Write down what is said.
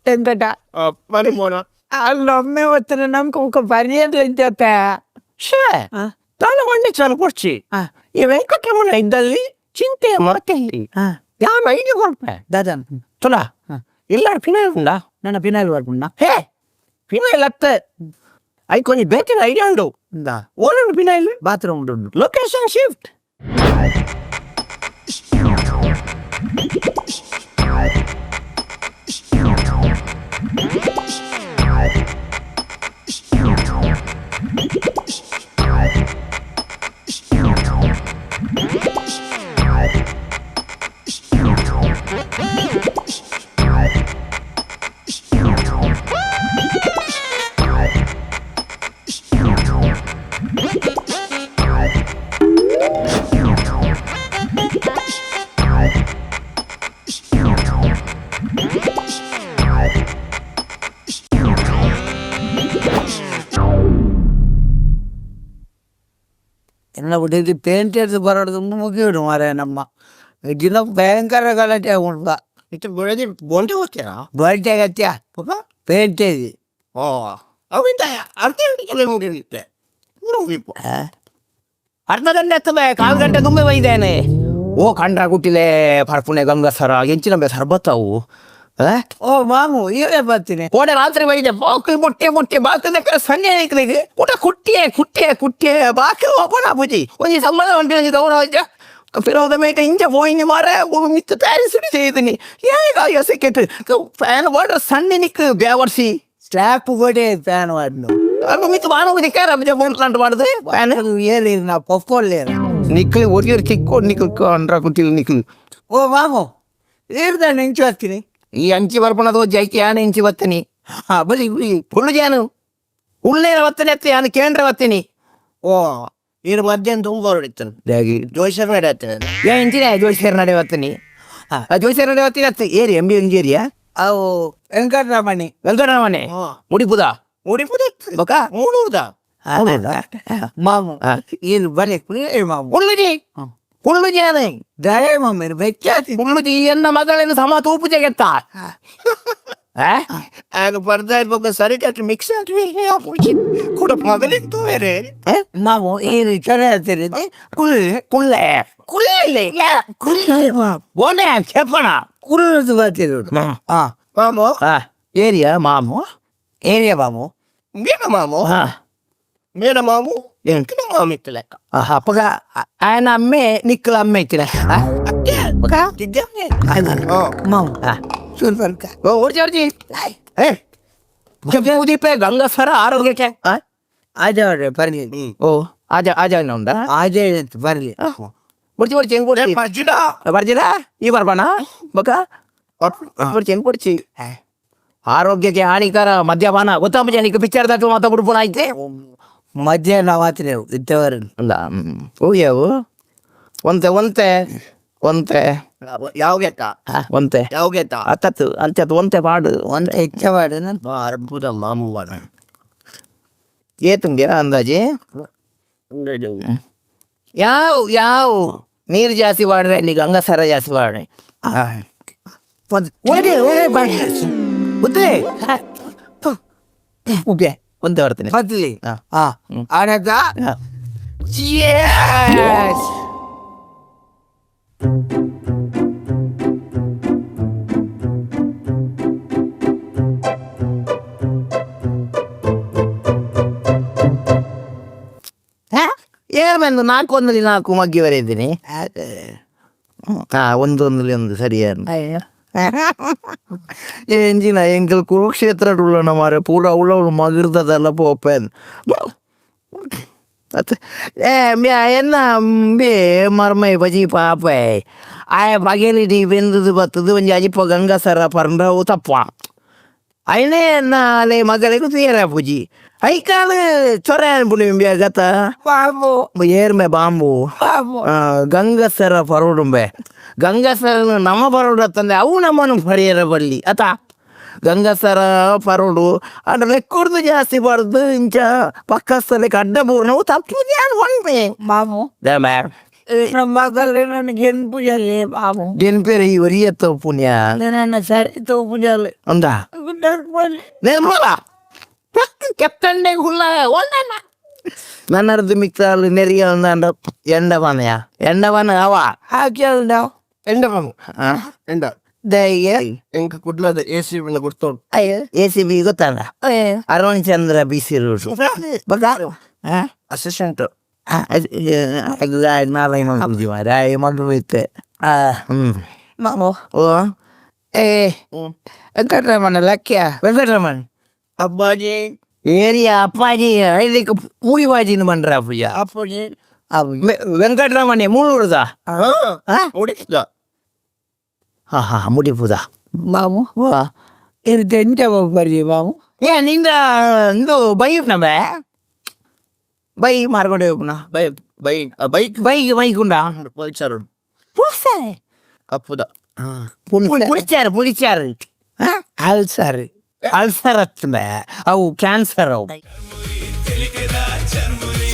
Venkata ಮನೆ ಅಲ್ಲ ಒಮ್ಮೆ ಒತ್ತನ ನಮ್ಗೆ ಮುಖ ಬರಿಯದು ಇಂಚತ್ತ. ಶೇ. ನಾನು ಒಂಡೆ ಚಾಲು ಕೊಡ್ಚಿ. ಈ ವೆಂಕಟರಮಣ ಇದ್ದಲ್ಲಿ ಚಿಂತೆಯ ಮಾತೆಲ್ಲಿ. ಯಾನ್ ಐಡಿಯಾ ಕೊಡ್ಪೆ. ದಾದನ್? ತುಲಾ ಇಲ್ಲ, ಫಿನೈಲ್ ಉಂಡಾ? ನನ್ನ ಪಿನಾಲ್ ಬರ್ಪುಂಡ. ಹೇ, ಫಿನೈಲ್ ಅತ್ತ, ಐಕ್ ಒಂಜಿ ಬೇತೆ ಐಡಿಯಾ ಉಂಡು. ಇಂದಾ? ಓಲುಂಡು ಫಿನೈಲ್? ಬಾತ್ರೂಮ್ ಉಂಡು. Location shift. ಎನ್ನ ಬಿಟ್ಟಿದ್ದು ಪೇಂಟ್ ಎಡ್ದು ಬರೋದು ತುಂಬ ಮುಗಿಯೋಡು ಮಾರೆ. ನಮ್ಮ ದಿನ ಭಯಂಕರ ಗಲಾಟೆ ಉಂಟ. ಇತ್ತೆ ಬೆಳೆದಿ ಬೊಂಟೆ ಹೋಗ್ತೀರಾ? ಬಲ್ಟೆ ಗತ್ಯ ಪೇಂಟ್. ಓ, ಅವಿಂದ ಅರ್ಧ ಗಂಟೆ ಮುಗಿಯುತ್ತೆ. ಅರ್ಧ ಗಂಟೆ ಆಗ್ತದೆ, ಕಾಲು ಗಂಟೆ ತುಂಬೆ ಬೈದೇನೆ. ಓ ಕಂಡ್ರ ಗುಟ್ಟಿಲೆ ಪರ್ಪುಣೆ ಗಂಗಸರ ಎಂಚಿನ ಬೆ ಸರ್ಬತ್ತವು. ಓ ಮಾಮು, ಇವೇ ಬರ್ತೀನಿ. ಕೋಡೆ ರಾತ್ರಿ ಬೈದೆ ಬಾಕಿ ಮೊಟ್ಟೆ ಮೊಟ್ಟೆ ಬಾಕಿ ಸಂಜೆ ಐಕ್ಲಿಗೆ ಊಟ ಕುಟ್ಟಿಯೇ ಕುಟ್ಟಿಯೇ ಕುಟ್ಟಿಯೇ ಬಾಕಿ ಓಪನ್ ಆಪುಜಿ. ಒಂಜಿ ಸಂಬಂಧ ಉಂಟು, ಒಂಜಿ ಗೌರವ ಪಿರೋದ ಮೇಟ ಇಂಚ ಪೋಯಿನಿ ಮಾರ ಮಿತ್ತು ಪ್ಯಾರಿಸ್ ചെയ്തിನಿ ಏಗ ಸೆಕೆಟ್ ಫ್ಯಾನ್ ವಾಟರ್ ಸಣ್ಣ ನಿಕ್ ಬ್ಯಾವರ್ಸಿ. ಸ್ಲ್ಯಾಪ್ ಕೊಡೆ ಫ್ಯಾನ್ ವಾಡ್ನು. ಮಿತ್ತು ಬಾನ ದಿಕ್ಕಾರ ಬೋಂಟ್ಲಾಂಟ್ ಮಾಡುದು ಫ್ಯಾನ್. ಏಳಿ ನಾ ಪೊಕ್ಕೊಲ್ಲೇರ. ನಿಕ್ಲಿ ಒರಿಯರ್ ಚಿಕ್ಕೋ ನಿಕ್ಲು ಅಂಡ್ರ ಕುಟ್ಟಿಲ್ ನಿಕ್ಲು. ಓ ಮಾಮು, ಈರ್ದಾನೆ ಇಂಚು ಬರ್ತೀನಿ. ಈ ಅಂಚಿ ಬರ್ಪಣದ ಜೈಕಿ ಯಾನ ಇಂಚಿ ಬತ್ತನಿ. ಬಲಿ. ಪುಳ್ಳು ಜಾನು ಉಳ್ಳೇರ ಬತ್ತನೆ ಅತ್ತೆ ಯಾನು ಕೇಂದ್ರ ಬತ್ತೀನಿ. ಓ ಈರ್ ಮಧ್ಯಾಹ್ನ ತುಂಬ ಹೊರಡಿತ್ತಾನೆ ಜೋಯ್ಸರ್ ನಡೆ ಆತನೆ. ಯಾ ಇಂಚಿನ ಜೋಶಿಯರ್ ನಡೆ ಬತ್ತನಿ, ಜೋಶಿಯರ್ ನಡೆ ಬತ್ತೀನಿ ಅತ್ತೆ. ಏರಿ ಎಂಬಿ ಒಂಜಿ ಏರಿಯಾ? ಅವು ವೆಂಕಟರಮಣಿ. ವೆಂಕಟರಮಣೆ ಮುಡಿಪುದ? ಮುಡಿಪುದ. ಬೊಕ? ಮೂಡೂರ್ದ. ಮಾಮು, ಏನು ಬರೀ ಕುಳಿ ಮಾಮು. ಉಳ್ಳುಜಿ ಉಳ್ಳುಜಿ ಯಾನು. ದಯ ಮಾಮು, ಬೆಚ್ಚಾತಿ. ಉಳ್ಳುಜಿ ಎನ್ನ ಮಗಳನ್ನು ಸಮ ತೂಪು ಜಗತ್ತ. ಆಗ ಬರ್ದಾ ಇರ್ಬೇಕು ಸರಿ ಮಿಕ್ಸ್ ಆಗಿ ಕೂಡ ಮೊದಲಿಂದ ಬೇರೆ. ಮಾಮು, ಏನು ಚೆನ್ನಾಗಿರ್ತೀರಿ? ಕುಳ್ಳೆ ಕುಳ್ಳೆ ಕುಳ್ಳೆ ಕುಳ್ಳೆ ಮಾಮು. ಓನೆ ಚೆಪ್ಪಣ. ಕುಳ್ಳುದು ಬರ್ತಿದ್ರು. ಹಾ. ಮಾಮು. ಏರಿಯಾ ಮಾಮು? ಏರಿಯಾ ಮಾಮು. ಮೇಡ ಮಾಮು. ಹಾ. ಮೇಡ ಮಾಮು. ಏನು? ಮಾಮು ಇತ್ತು ಲೆಕ್ಕ. ಅಪ್ಪಗ ಆಯನ ಅಮ್ಮೆ ನಿಕ್ಕಲ ಅಮ್ಮೆ ಇತ್ತಿನ. ಮಾಮು, ಸ್ವಲ್ಪ. ಓ ಓಡ್ಜಿ ಓಡ್ಜಿ ಏ ಉದೀಪೆ ಗಂಗಸರ ಆರೋಗ್ಯಕ್ಕೆ. ಆಜೆ ಬರಲಿ. ಓ ಆಜ ಆಜ ಉಂಡಾ? ಆಜೆ ಬರಲಿ. ಬುಡ್ಚಿ ಬುಡ್ಚಿ ಹೆಂಗ್ ಬುಡ್ಚಿ? ಪಜ್ಜಿಡ. ಬರ್ಜಿರ ಈ ಬರ್ಬಾಣ ಬಕ ಬುಡ್ಚಿ ಹೆಂಗ್ ಬುಡ್ಚಿ? ಆರೋಗ್ಯಕ್ಕೆ ಹಾನಿಕರ ಮದ್ಯಪಾನ ಗೊತ್ತಾಪುಜ ನಿಕ್? ಪಿಕ್ಚರ್ ದಾತು ಮಾತ ಬುಡ್ಪುನ ಐತೆ. ಮಧ್ಯಾಹ್ನ ಮಾತ್ರ ಇದ್ದವರು. ಅಲ್ಲ ಓಯವು ಒಂತೆ ಒಂತೆ ಒಂತೆ. ಯಾವ ಗೆತ್ತ? ಒಂತೆ. ಯಾವ ಗೆತ್ತ? ಅತ್ತತ್ತು ಅಂಚತ್ತು ಒಂತೆ ಪಾಡು. ಒಂದು ಹೆಚ್ಚ ಮಾಡಿ ನಾನು. ಅದ್ಭುತ ಮಾಮು. ಏತುಂಗೆ ಅಂದಾಜಿ ಯಾವ ಯಾವ ನೀರು ಜಾಸ್ತಿ ವಾಡ್ರೆ ಇಲ್ಲಿ ಗಂಗಾಸರ ಜಾಸ್ತಿ ವಾಡ್ರೆ. ಒಂದು ಒಳ್ಳೆ ಒಳ್ಳೆ ಬರಲಿ. ಬುದ್ಧಿ ಉಬ್ಬೆ. ಒಂದೇ ಬರ್ತೇನೆ. ಬದಲಿ. ಹಾ. ಹಾ, ಆನಂದ. Yes! ಏನ್ ಬಂದು ನಾಲ್ಕು ಒಂದಲ್ಲಿ ನಾಲ್ಕು ಮಗ್ಗಿ ಬರೆಯಿದ್ದೀನಿ. ಹಾ, ಒಂದೊಂದಲ್ಲಿ ಒಂದು ಸರಿ. ಎಂಜಿನ ಎಂಕಲ್ ಕುರುಕ್ಷೇತ್ರ ಉಳ್ಳನ ಮಾರೆ, ಪೂರ ಉಳ್ಳ ಮಗಿರ್ತದಲ್ಲ ಪೋಪೆನ್ ಏ ಮ್ಯಾ ಎನ್ನ ಬೇ ಮರ್ಮೈ ಬಜಿ ಪಾಪೆ ಆಯ ಬಗೆಲಿಡಿ ಬೆಂದದು ಬತ್ತದು ಒಂಜಿ ಅಜಿಪ ಗಂಗಸರ ಪರ್ಂಡ ಅವು ತಪ್ಪ ಐನೇ ನಾಲೆ ಮಗಲಿಗೂ ತೀರ ಪೂಜಿ ಐಕಾಲ ಚೊರೆ ಅನ್ಪುಣಿ ಗತ. ಬಾಂಬು. ಏರ್ಮೆ ಬಾಂಬು. ಬಾಂಬು. ಗಂಗಸರ ಪರೋಡುಂಬೆ ಗಂಗಸರ ನಮ್ಮ ಪರೋಡು ತಂದೆ ಅವು ನಮ್ಮನ್ನು ಪರಿಯರ ಬಲ್ಲಿ ಅತ ಗಂಗಸರ ಪರೋಡು ಅಂದ್ರೆ ಲೆಕ್ಕುಡ್ದು ಜಾಸ್ತಿ ಬಾರ್ದು ಇಂಚ ಪಕ್ಕಸ್ಥಲೆ ಅಡ್ಡ ಪೂರ್ಣವು ತಪ್ಪು ಒಣಪೆ. ಮಾಮು, ನಮ್ಮ ಮಗಲ್ಲಿ ನನಗೆ ಎನ್ಪುಜಲ್ಲಿ ಮಾಮು. ನೆನ್ಪೇರೆ ಈ ಒರಿಯತ್ತ ಪುಣ್ಯ. ನನ್ನ ಸರಿ ತೂಪುಜಲ್ಲಿ. ಅಂದ. ನಿರ್ಮಲ ಕೆತ್ತಂಡೆ ಹುಲ್ಲ ಒಳ್ಳೆ ನನ್ನರ್ದು ಮಿಕ್ತಾಲ್ ನೆರಿಯ ಒಂದಾಂಡ ಎಂಡವನಯ ಎಂಡವನ ಅವ. ಹಾಕ್ಯಾಳ. ಎಂಡ ಮಾಮು. ಆ? ಎಂಡ. ದೈಗೆ. ಎಂಕ ಕುಡ್ಲದ ಎ ಸಿ ಬಿನ ಗುರ್ತೋಡು. ಎ ಸಿ ಬಿ ಗೊತ್ತಲ್ಲ? ಅರುಣ್ ಚಂದ್ರ ಬಿ ಸಿ ರೋಡ್ ಬೊಕ. ಅಸಿಸ್ಟೆಂಟ್. ಇತ್ತೆ. ಮಾಮು. ಓ. ಏ ವೆಂಕಟರಮಣ ಲಕ್ಯ. ವೆಂಕಟರಮಣ್. ಅಪ್ಪಾಜಿ. ಏರಿಯಾ ಅಪ್ಪಾಜಿ ಇದಕ್ಕೆ ಪೂರಿ ಬಾಜಿನ ಬಂದ್ರ ಪೂಜಾ. ಅಪ್ಪಾಜಿ. ವೆಂಕಟರಮಣೆ ಮೂಲೂರ್ದ. ಉಡಿಸ್ದ. ಹಾ ಹಾ, ಮುಡಿಪುದ. ಮಾಮು, ಇದು ಎಂಚ ಬರ್ಜಿ ಮಾಮು? ಏ ನಿಂದ ಇಂದು ಬೈ ನಮ್ಮ ಬೈ ಮಾರ್ಕೊಂಡು ಹೋಗ್ನ. By by bike. Bike bike ಉಂಡಾ? ಪೊಲಿಚಾರು. ಪುಳಿಸಾರೆ. ಅಪ್ಪುದ. ಪುಳಿಚಾರು ಪುಳಿಚಾರು. ಅಲ್ಸರ್ ಅಲ್ಸರ್ ಹತ್ತದ ಅವು, ಕ್ಯಾನ್ಸರ್ ಅವು. ತೆಲಿಕೆದ ಚರ್ಮುರಿ.